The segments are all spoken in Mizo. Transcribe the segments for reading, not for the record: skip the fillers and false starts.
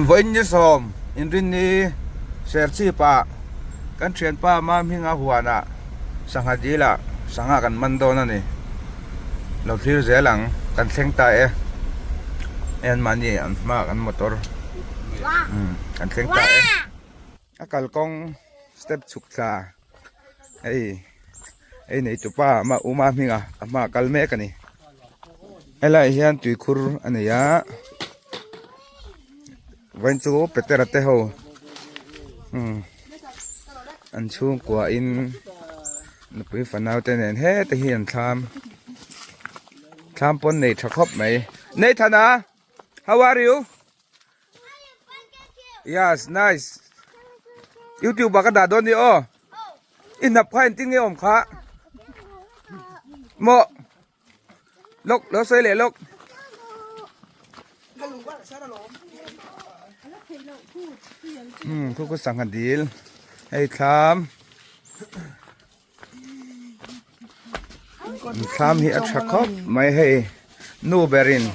Vawiin ni sawm inrinni Serchhip ah kan thianpa Mamhinga huanah sangha dil ah sangha kan man dawn a ni. Lo thlir zel ang kan thleng ta e. Hei an mahni an hmaah kan motor kan thleng ta e. A kalkawng step chhuk thla hei ei nei tupa ama uma hminga a hmaah kal mek a ni helaiah hian tuikhur a nei a vawiin chu petera te ho umm an chhungkua in nupui fanau te nen heta hi an thlam thlam pawn nei tha khawp mai Nathan-a how are you? Yes, nice. YouTube ah ka dah dawn ni aw. I hnap kha engtin nge awm kha? Maw. Lok, lo sawi leh lok. Hmm, khu khu sangha dil. Hei thlam. Thlam hi a tha khawp mai hei nu berin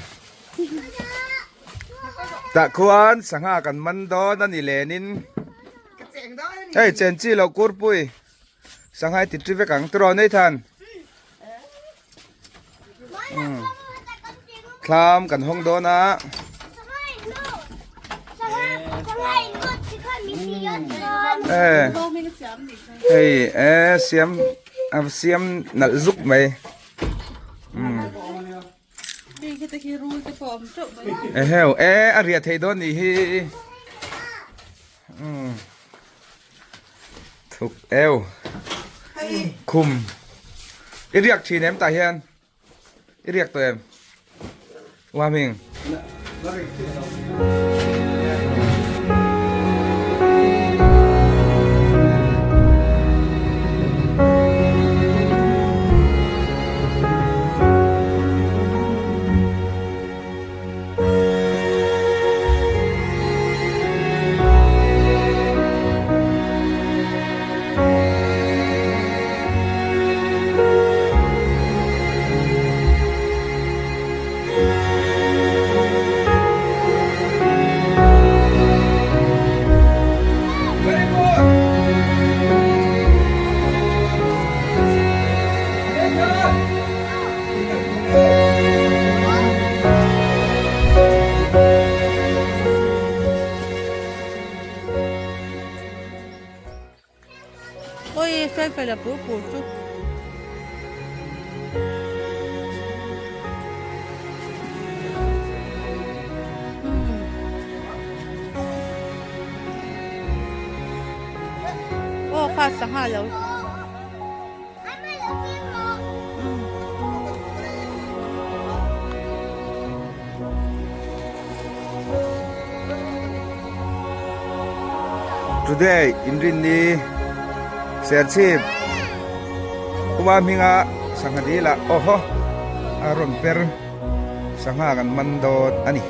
tah khuan sangha kan man dawn a ni lenin hei chen chi loh kurpui sangha hi ti ṭi vek ang tiraw Nathan thlam kan hawng dawn a. Hei e siam a siam nalh zuk mai eheu e a riah theih dawn nih hi thuk eu khum i riak thin em tah hian i riak tawh em Wa Ming. Oi fel fel a pur pur chu. Aw kha sangha lo. Today inrinni Serchhip Uma hminga sangha dil ah aw haw a rawn per sangha kan man dawn a ni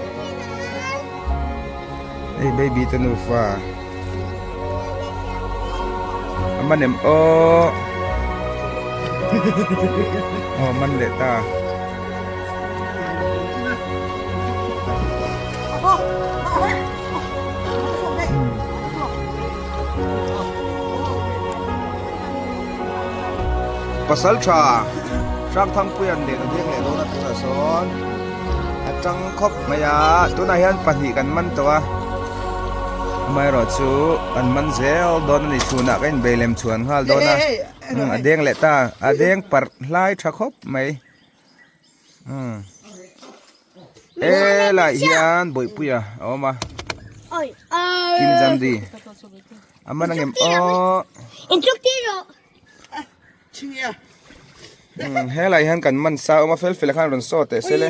hei baby te nufa. A man em aw aw man leh ta pasal tha hrangthangpuian leh a deng leh dawn a tunah sawn a tang khawp mai a tunah hian pahnih kan man tawh a. Amaherawh chu an man zel dawn a ni chhunah ka inbei lem chhuan nghal dawn a a deng leh ta a deng parh hlai tha khawp mai umm helaiah hian bawihpuia a awm a Kim Jamdi a man angem aw. Helai hian kan man sa awm a fel fel ah khan rawn saw teh se le.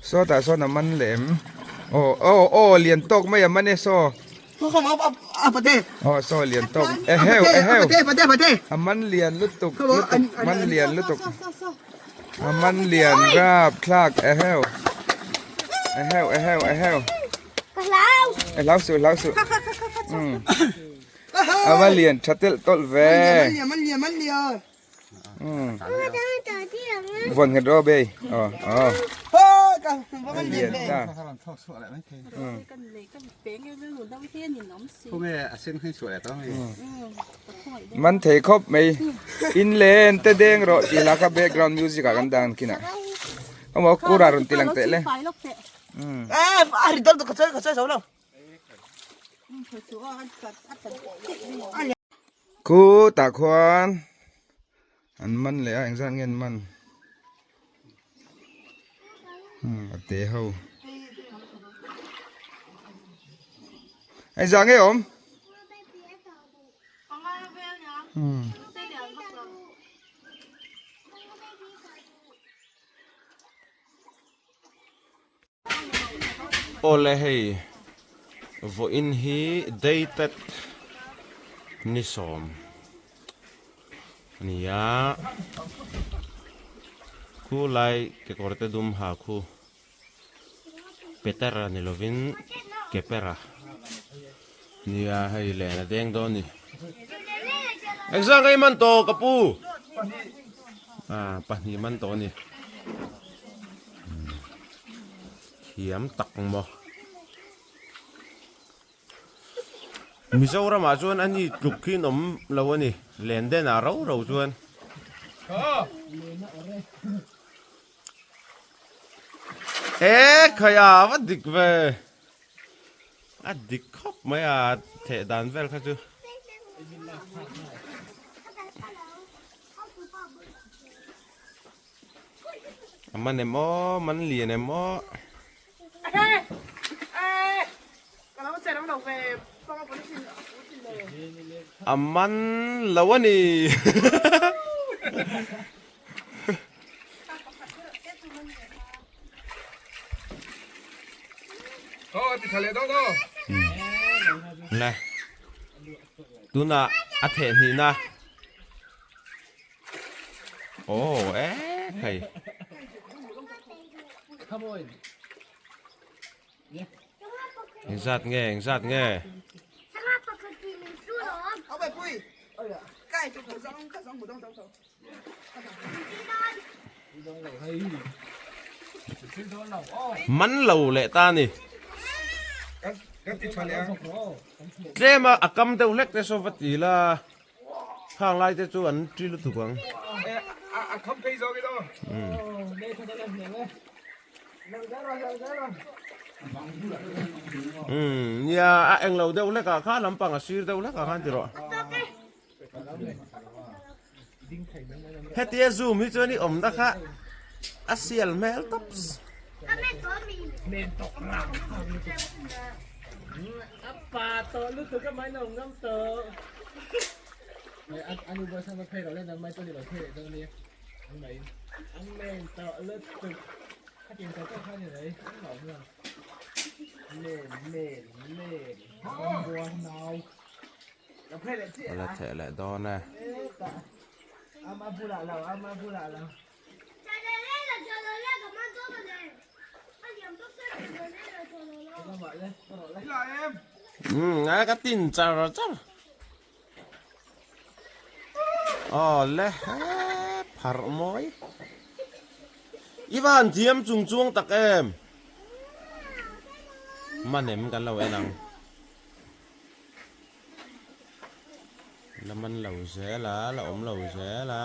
Sawtah sawn a man leh em? Aw aw aw lian tawk mai a man e saw. Aw saw lian tawk eheu eheu a man lian lutuk lutuk man lian lutuk a man lian rap thlak eheu eheu eheu eheu. E hlau suh hlau suh. A va lian tha telh tawlh ve. Vawn nghet rawh bei. Aw aw. Lian ta. Man thei khawp mai. In len te deng rawh tih hla kha background music ah kan dan kinah. Awmaw kura rawn ti lang teh le. Khutah khuan an man leh a engzat nge an man a te ho engzah nge awm Awle hei vawiin hi dated ni sawm a ni a khu lai kekawr te dum ha khu Petera ni lovin Kepera nia hei len a deng dawn a ni engzah nge i man tawh ka pu pahnih man tawh a ni. Thiam tak maw. Mizoram ah chuan ani tluk khi an awm lo a ni. Lenden ah ro ro chuan. E khai a va dik ve. A dik khawp mai a theh dan vel kha chu. A man em aw, man lian em aw. A man lo a ni. Le tunah a theh hnihna. Oh e hei. Engzat nge engzat nge. Man lo leh ta ni. Tlem a a kam deuh hlek te saw va ti la. Khang lai te chu an ṭi lutuk ang. A kham phei zawk i daw. Umm nia a englo deuh hlek ah kha lampang a sir deuh hlek ah khan ti rawh. Hetia zoom hi chuan i awmna kha a sial hmel tawps. La theh leh dawn e. Umm a ka tin char char. Aw le pharh mawi. I van thiam chung chuang tak em. Manem kan lo en ang. La man lo zel a, la awm lo zel a.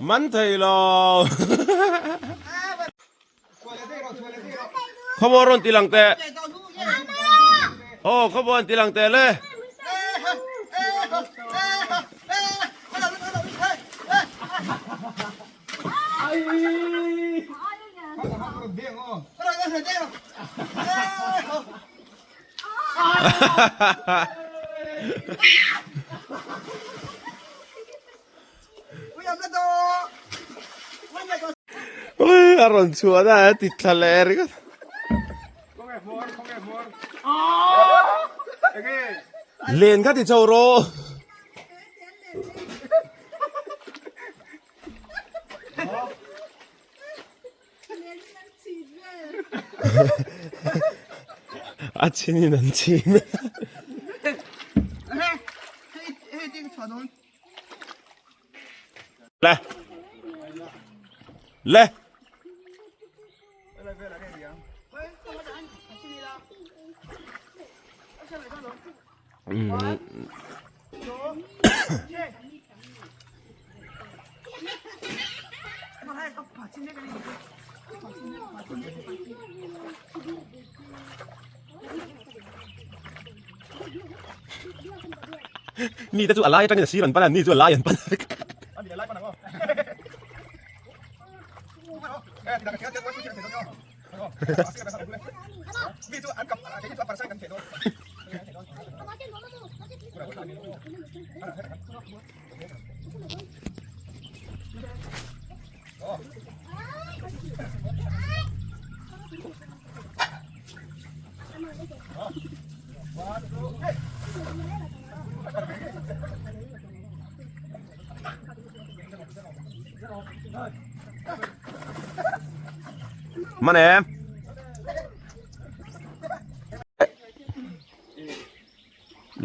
Man thei lo. Khawmaw rawn ti lang teh. Aw khawmaw an ti lang teh le. Ui a rawn chhuah na a ti thla leh ringawt. Len kha ti chho rawh. A chin in an chin. Le. Le. Mi te chu a lai atangin a sir an pan a, ni chu a lai an pan a. Man em?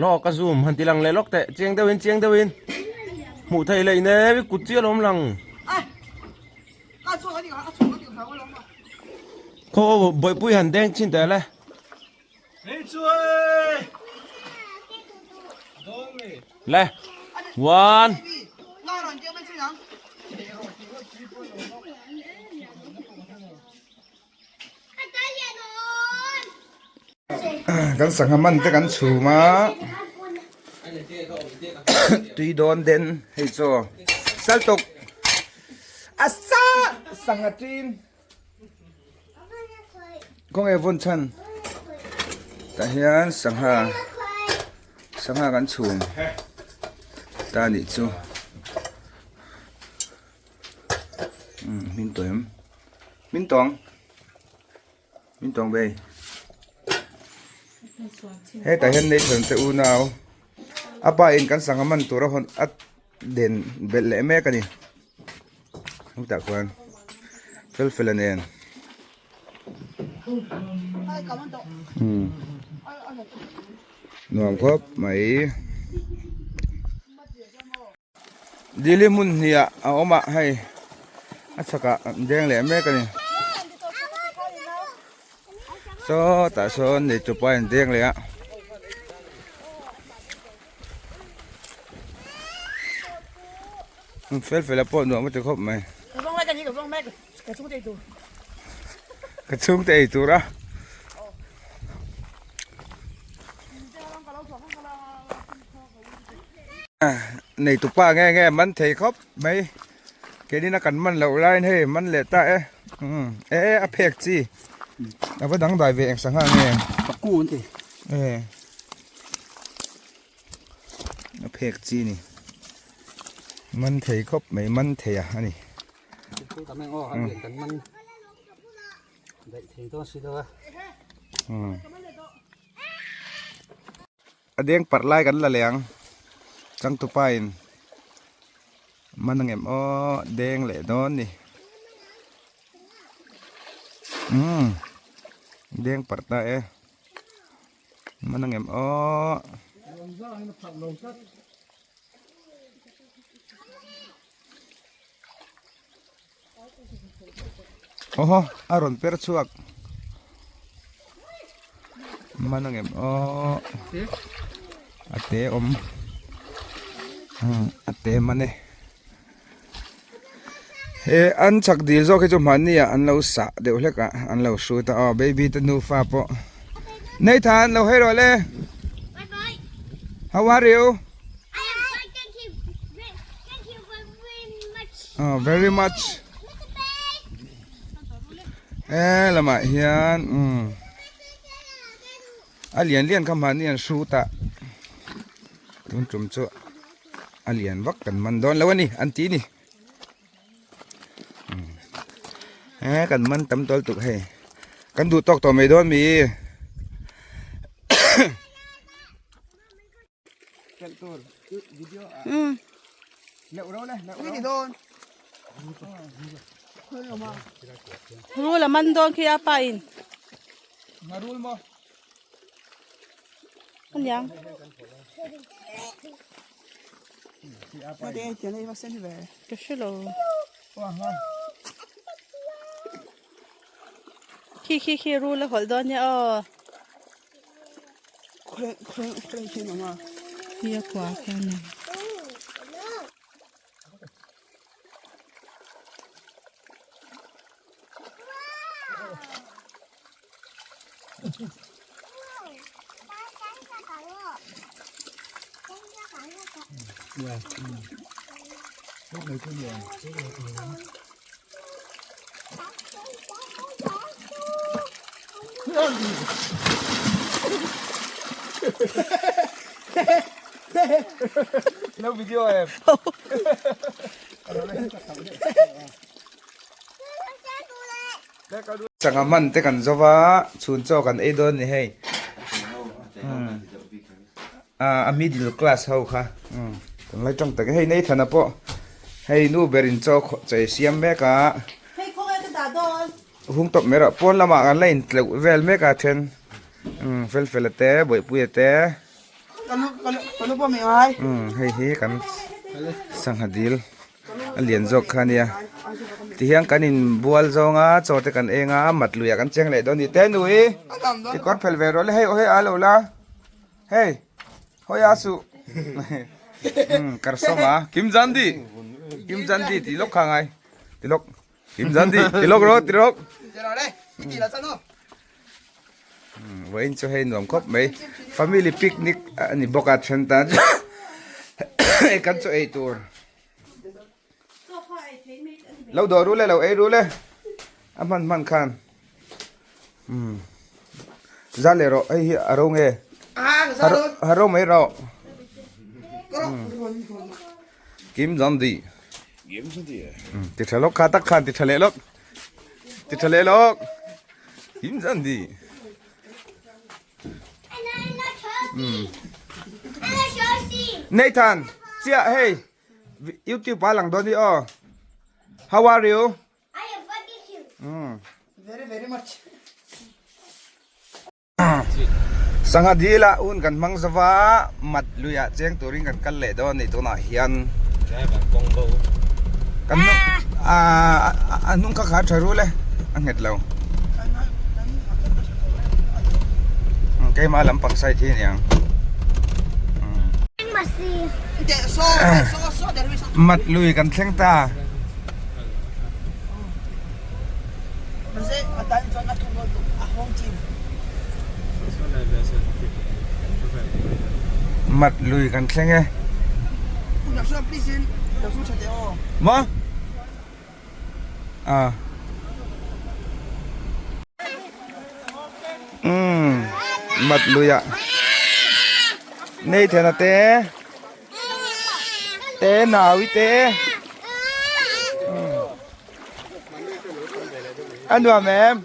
Lo ka zoom han ti lang leh lawk teh chiang deuhin chiang deuhin hmuh theih leh in e kut chiah alawm lang. Khaw bawihpui han deng chin teh le. Le one. Kan sangha man te kan chhum a tui dawn den hei chaw saltuk a sa sangha tin khawnge vawn chhan tah hian sangha sangha kan chhum ta nih chu min tawng em min tawng min tawng ve hetah hian nathan te unau a pa in kan sangha man tur a hawn a den belh leh mek a ni hetah khuan fel fel a nen nuam khawp mai. Dili hmun hnih ah a awm a hei a chhakah an deng leh mek a ni sawtah sawn neitupa in deng leh a fel fel a pawh nuam a ti khawp mai ka chhungte ei tur a. Neitupa nge nge man thei khawp mai keinin a kan man loh laiin hei man leh ta e e a phek chi a va dang dai ve eng sangha nge paku an ti e a phek chi ni man thei khawp mai man thei a ani A deng parh lai kan la leh ang changtupa in man ang em aw deng leh dawn ni umm deng parh ta e man ang em aw. Awhaw a rawn per chhuak man ang em aw a te awm a te man e he an chhak dil zawk hi chu hmanni ah an lo sah deuh hlek a an lo hrut a aw baby te nufa pawh Nathan lo hawi rawh le how are you Oh, very much. Eh, lamah hian um a lian lian kha mahni an hrut a tun tum chu a lian vak kan man dawn lo a ni an ti ni eh kan man tam tawl tuk hei kan duh tawk tawh mai dawn mi. Rul a man dawn khi a pa in. Ngarul maw? Aniang. Ka hre lo. Khi khi khi rul a hawlh dawn nia aw. Hi a kua khian a ni. No video em. Sangha man te kan zo va, chhun chaw kan ei dawn ni hei. A middle class ho kha kan lai tang tak e. Hei Nathan-a pawh hei nu berin chaw chei siam mek a. Hung tawp mai rawh. Pawn lamah kan la intleuh vel mek a then fel fel a te bawihpui a te. Hei hi kan sangha dil. a lian zawk kha ania tihian kan inbual zawng a chaw te kan eng a mat luiah kan cheng leh dawn a ni te nui i kawr phel ve rawh le hei aw hei a lo la hei hawi a suh kar sawm a kim zandi kim zandi tih lawk kha ngai ti lawk kim zandi ti lawk rawh ti lawk vawiin chu hei nuam khawp mai family picnic a ni bawk a then tan kan chaw ei tur lo dawh ru le lo ei ru le a hman hman khan um za leh rawh hei hi a ro nge a ro mai rawh kim zan di ti tha lawk kha tak khan ti tha leh lawk Ti tha leh lawk. Him zan di. Nathan, chia hey. YouTube pa lang dawn ni aw. How are you? I am fucking cute. Very very much. Sangha dil ah hun kan hmang zova mat lui ah cheng turin kan kal leh dawn a ni tunah hian kan a hnung kha kha tha rul e a nghet lo keimah lampang side hi a niang mat lui kan thleng ta. Mat lui kan thleng e. Maw? Ah. Umm mat lui ah nei thena te. Te nau i te. A nuam em?